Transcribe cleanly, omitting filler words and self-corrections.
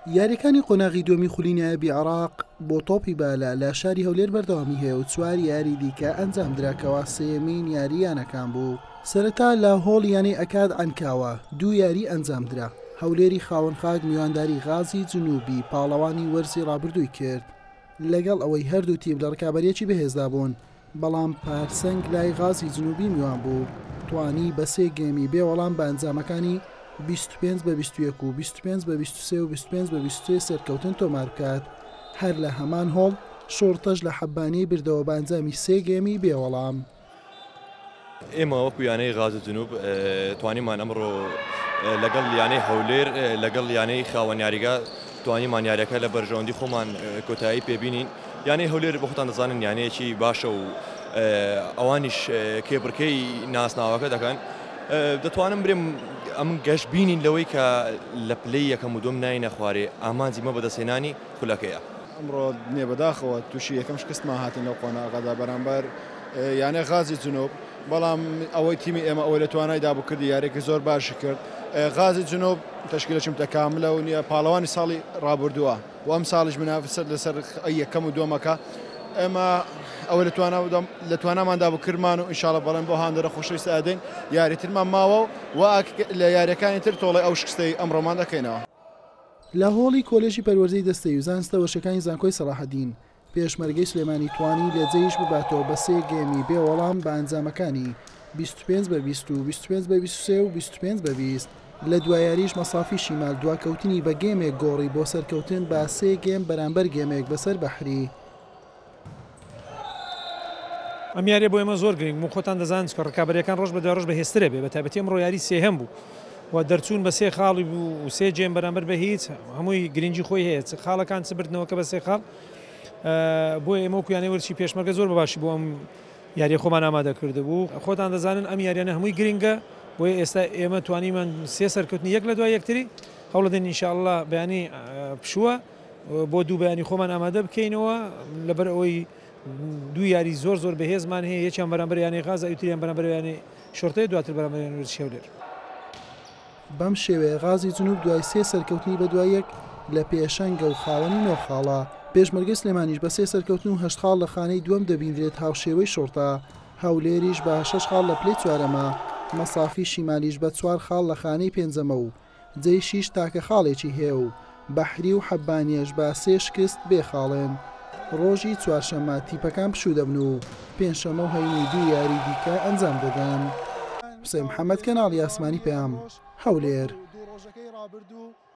یاریەکانی قۆناغی دووەمی خولی نایابی عێراق بۆ تۆپی بالە لە شاری هەولێر بەردەوامی هەیە و چوار یاری دیکە ئەنجامدرا کەوا سێیەمین یاری یانەکان بوو. سەرەتا لە هۆڵی یانەی ئەکاد عەنکاوە دوو یاری ئەنجامدرا، هەولێری خاوەن خاک میوانداری غازی جنوبی پاڵەوانی وەرزی رابردووی کرد، لەگەڵ ئەوەی هەردوو تیپ لە رکابەریەکی بەهێزدا بوون، بەڵام پارسەنگ لای غازی جنوبی میوان بوو، توانی بە سێ گێمی بێ وەڵام بە ئەنجامەکانی 25 بە 21 و 25 بە 23 و 25 بە 23 سەرکەوتن تۆمار بکات، هەر لە هەمان هۆڵ شوڕتەش لە حەبانیەی بردەوە بە ئەنجامی سێ گێمی بێ وەڵام. ئێمە وەکو یانەی غازی جنوب توانیمان ئەمڕۆ لەگەڵ یانەی هەولێر لەگەڵ یانەی خاوەن یاریگا توانیمان یاریەکە لە بەرژەوەندی خۆمان کۆتایی پێبینین یانەی هەولێر بە خۆتان دەزانن یانەیەکی باشە و ئەوانیش کێبڕکێی ناسناوەکە دەکەن دەتوانم برێم ئەم گەشت بینین لەوەی کە لە پلەی یەکەم و دوم ناینە خوارێ ئامانجی مە بەدەستهێنانی خولەکەیە. ئەمڕۆ نیە بەداخەوە تووشی یەکەم شکستمان هاتین لەو قۆناغەدا بەرامبەر یانەی غازی جنوب بەڵام ئەوەی تیمی ئێمە ئەوەی لە توانای دابوو کردی یاریێکی زۆر باشی کرد غازی جنوب تەشکیلەکی متەکاملە و نییە پاڵەوانی ساڵی ڕابردووە و ئەم ساڵیش منافسە لەسەر یەکەم و دووەمەکە ئێمە ئەوە لە توانا لە تواناماندا بوو کردمان و ئینشاڵە بەڵێن بۆ هاندەرە خۆشەویستە ئەدەین یاریترمان ماوە و لە یاریەکانی تر تۆڵەی ئەو شکستەی ئەمڕۆمان دەکەینەوە. لە هۆڵی کۆلێژی پەروەردەی دەستەیی و زانستە وەرشەکانی زانکۆی سەڵاحەدین، پێشمەرگەی سلێمانی توانی لە جەیش بباتەوە بە سێ گێمی بێ وەڵام بە ئەنجامەکانی، 25 بە 20 و 25 بە 23 و 25 بە 20، لە دوا یاریش مەسافی شیمال دواکەوتنی بە گێمێک گۆڕی بۆ سەرکەوتن بە سێ گێم بەرامبەر گێمێک بەسەر بەحری. ئەم یاریە بۆ ئێمە زۆر گرنگ بوو، خۆتان دەزانن چونکە ڕکابەریەکان ڕۆژ بە دوای ڕۆژ بەهێزترە بێ، بە تایبەتی ئەمڕۆ یاری سێهەم بوو و دەرچوون بە سێ خاڵی بوو و سێ گێم بەرامبەر بە هیچ هەمووی گرنگی خۆی هەیە چ خاڵەکان چ بردنەوەکە بە سێ خاڵ بۆیە ئێمە وەکو یانەی وەرزشی پێشمەرگە زۆر بە باشی بۆ ئەم یاریە خۆمان ئامادە کردبوو خۆتان دەزانن ئەم یاریانە هەمووی گرنگە بۆیە ئێستا ئێمە توانیمان سێ سەرکەوتنی یەک لە دوای یەکتری هەوڵدەین ئینشاءاللە بەیانی پشووە بۆ دوو بەیانی خۆمان ئامادە بکەینەوە لەبەر ئەوەی دوو یاری زۆر زۆر بەهێزمان هەیە یەکیان بەرامبەر یانەی غازە ئەوی تریان بەرامبەر یانەی شۆرتەیە دواتر بەرامبەر یانەی وەرزشی هەولێر. بەم شێوەیە غازی جنوب دوای سێ سەرکەوتنی بەدوای یەک لە پێشەنگە و خاوەنی نۆ خاڵە، پێشمەرگەی سلێمانیش بە سێ سەرکەوتن و هەشت خاڵ لە خانەی دووەم دەبیندرێت هاوشێوەی شوڕتە، هەولێریش بە شەش خاڵ لە پلەی چوارەمە، مەسافی شیمالیش بە چوار خاڵ لە خانەی پێنجەمە و جەیشیش تاکە خاڵێکی هەیە و بەحری و حەبانیەش بە سێ شکست بێ خاڵن. ڕۆژی چوارشەممە تیپەکان پشوو دەبن و پێنجشەممە و هەینی دوو یاری دیکە ئەنجام دەدەن. حوسێن محەمەد، کەناڵی ئاسمانی پەیام، هەولێر.